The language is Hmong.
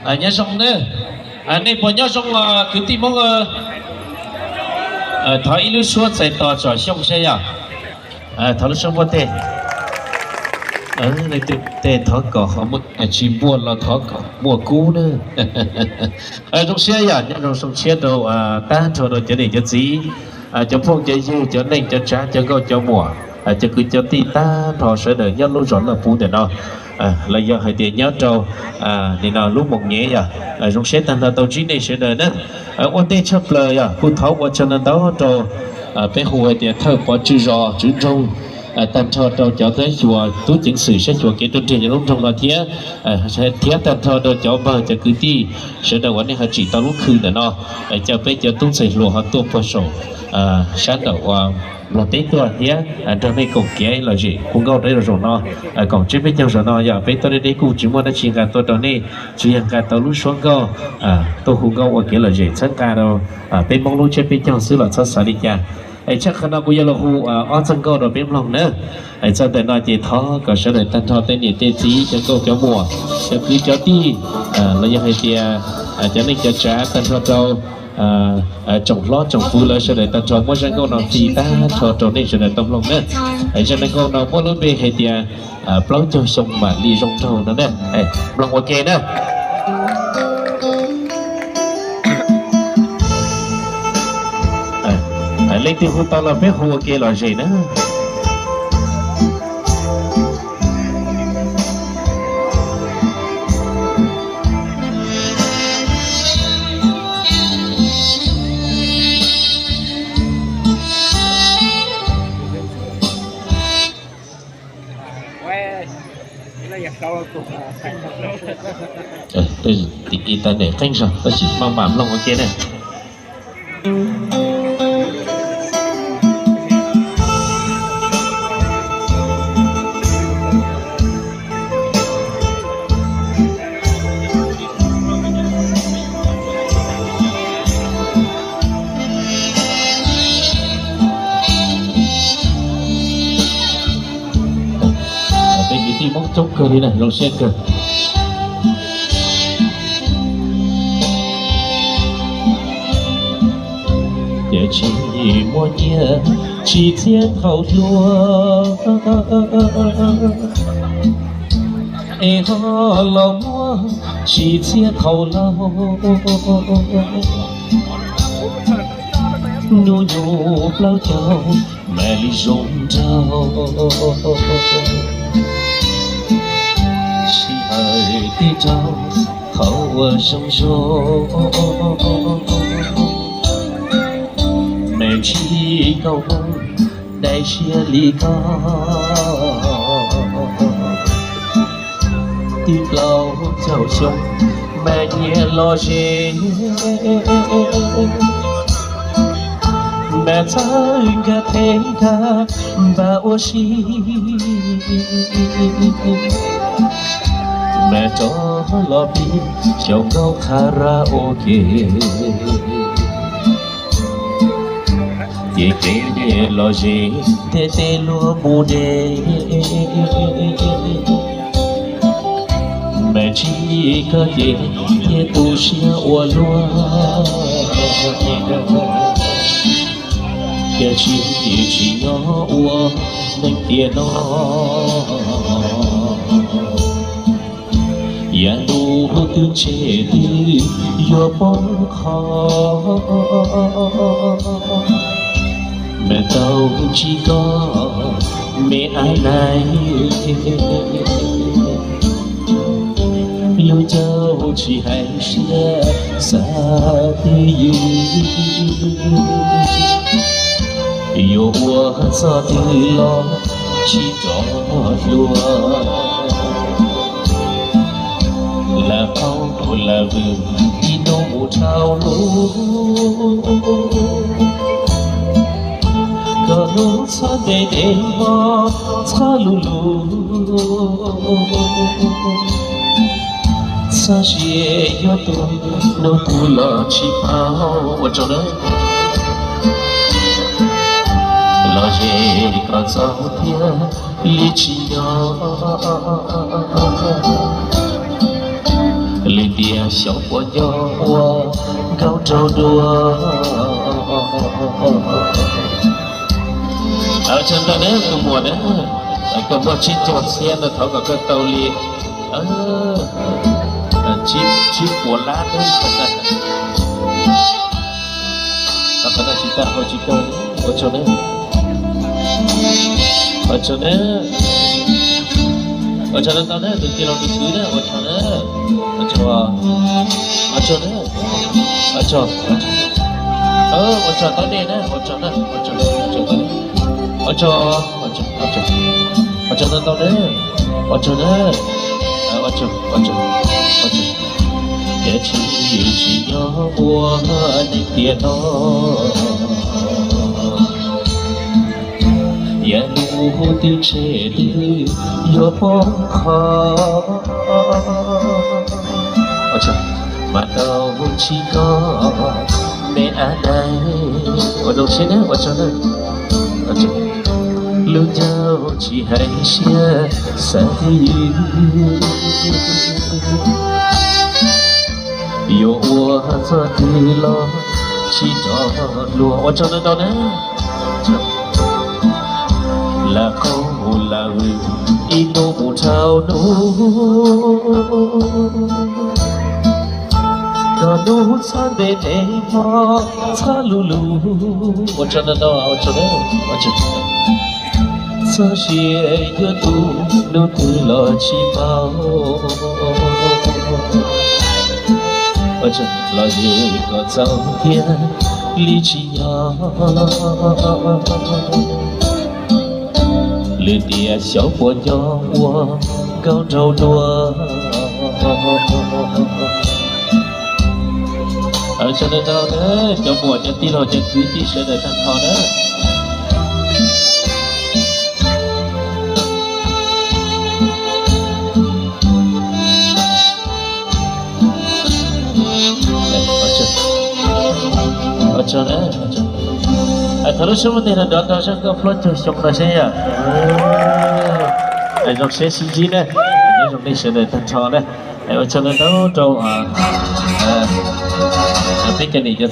Nyob zoo nawb, nej puas nyob zoo os kwv tij Hmoob? Thov ib lub suab txais tos tsom xyooj saib yog, thov lub suab npuaj teg. Leej twg tej thov kom ho muaj, tsis npuaj los thov kom muaj kub nawb. Zoo siab yog nyob zoo zoo siab rau tag nrho rau cov niam cov txiv, cov phooj cov ywg, cov neej cov tsav, cov nkauj cov muam, cov kwv cov tij tag nrho sawv daws nyob lub zos Naj Puv ntawm no, los yog hais tias nyob rau nim no lub Moos Nyev yog zoo siab tag nrho tau ntsib nej sawv daws na. Ua ntej tshaj plaws yog kuj thov ua tsaug ntau ntau rau peb hu hais tias thawj pov tswj zos tswv nroog, tag nrho rau cov tub xyuas tub ceev xwm saib xyuas kev ruaj nreg nyob lub nroog no thiab, thiab tag nrho rau cov npawg cov kwv tij sawv daws uas nej ho tsim tau lub khw ntawm no, caw peb cov tub ntxhais hluas ho tuaj puag saum sab nraum uas Nplog teb tuaj thiab nrog nej koom kev lom zem hu nkauj rau zaum no. Koom tsiab peb caug zaum no yog peb tuaj deb deb kuj tsis muaj dab tsi nqa tuaj rau nej, tsuas yog nqa tau lub suab nkauj tuaj hu nkauj ua kev lom zem txhawb nqa rau peb Hmoob lub tsiab peb caug xwb los txhob xav li cas. Es tshaj qhov no kuv yuav los hu ob txoj nkauj rau peb mloog nawb. Es txog ntawm no ces thov kom sawv daws tag nrho tej niam tej txiv cov nkauj cov muam, cov kwv cov tij, los yog hais tias cov neej cov tsav tag nrho rau tsoom hlob tsoom kwv lawv sawv daws tag nrho muab zaj nkauj no fij tag nrho rau nej sawv daws tau mloog na. Zaj nkauj no muab lub npe hais tias plaub caug xyoo mam li zoo nraug no na. Mloog ua ke na. Leej twg hu tau los peb hu ua ke lom zem na. Tim ib tag nem qeej zog tab sis maj mam mloog ua ke ne. Peb kwv tij Hmoob coob kawg li na, zoo siab kawg. Ces tsis muaj nyiaj tsis txiaj thaum hluas, es ho los muaj tsis txiaj thaum laus. Hnub nyoog plaub caug mam li zoo nraug, sij hawm twb rau thaum ua zoo zoo. Mas tsis tau mus daim siab li koj, twb plaub caug xyoo mas nyias los ze, mas txawj nkag thev nkag npam ua si, mas rov los pib xyaum nkauj karaoke. Ces kev los ze ntiaj teb luag mus de, mas tsis koj ces thiaj tu siab ua luaj. Ces tsis, tsis nyob ua neeg tiam no, yav ntuj twb ntshe twb yuav poob qho, mas tau ntsib koj me ab nai, lub caug tsis hais siab xav twj ywm, yuav ua txoj twg los tsis rov hlua. Lam qaug lam vwm ib hnub mus dhau lub, kom hnub txhob ntev ntev hmo txhob luv luv. Txhob sia yuav tu, hnub twg los tsis paub ua rau na. Los ze kom txaus thiab li tsis nyob, li Tias xyov puas nco ua nkauj nraug dua. Ua tsaug ntau na tus muam na, koj muaj tsib caug txhiab no thov kom koj tau li tsib puas lab na. Tau qhov no tsis tau hau tsis kawg, ua tsaug na. Ua tsaug na. Ua tsaug ntau ntau na tus tij laug tus kwv na, ua tsaug na. Ua tsaug, ua tsaug na. Ua tsaug, ua tsaug, ua tsaug tau nej na, ua tsaug na, ua tsaug, ua tsaug tau nej. Ua tsaug, ua tsaug, ua tsaug, ua tsaug ntau ntau na. Ua tsaug na. Ua tsaug, ua tsaug, ua tsaug. Tiam sis tsis nyob ua neeg tiam no, yav nus twb tseg twb yuav poob qho. Mas tau tsis koj me ab dais, ua zoo siab na, ua tsaug na. Lub ncauj tsis hais siab xav twj ywm, yuav ua txoj twg los tsis rov luag. Ua tsaug ntau ntau na. Lam qau lam vwm ib hnub mus dhau hnub, txog hnub txhob ntev ntev hmo txhob luv luv. Ua tsaug ntau ntau, ua tsaug na, ua tsaug. Txoj sia yuav tu hnub twg los tsis paub, los yog kom txaus thiab li tsis yog. Lwm tiam xyov puas nco ua nkauj nraug dua. Ua tsaug ntau ntau na cov muam cov tij laug cov kwv tij sawv daws tag nrho na. Ua tsaug na. Thov lub suab muaj ntej los nrov nrog zaj nkauj plaub caug xyoo no seb yom. Zoo siab sib ntsib na. Nyob zoo nej sawv daws tag nrho na. Ua tsaug ntau ntau rau peb cov niam cov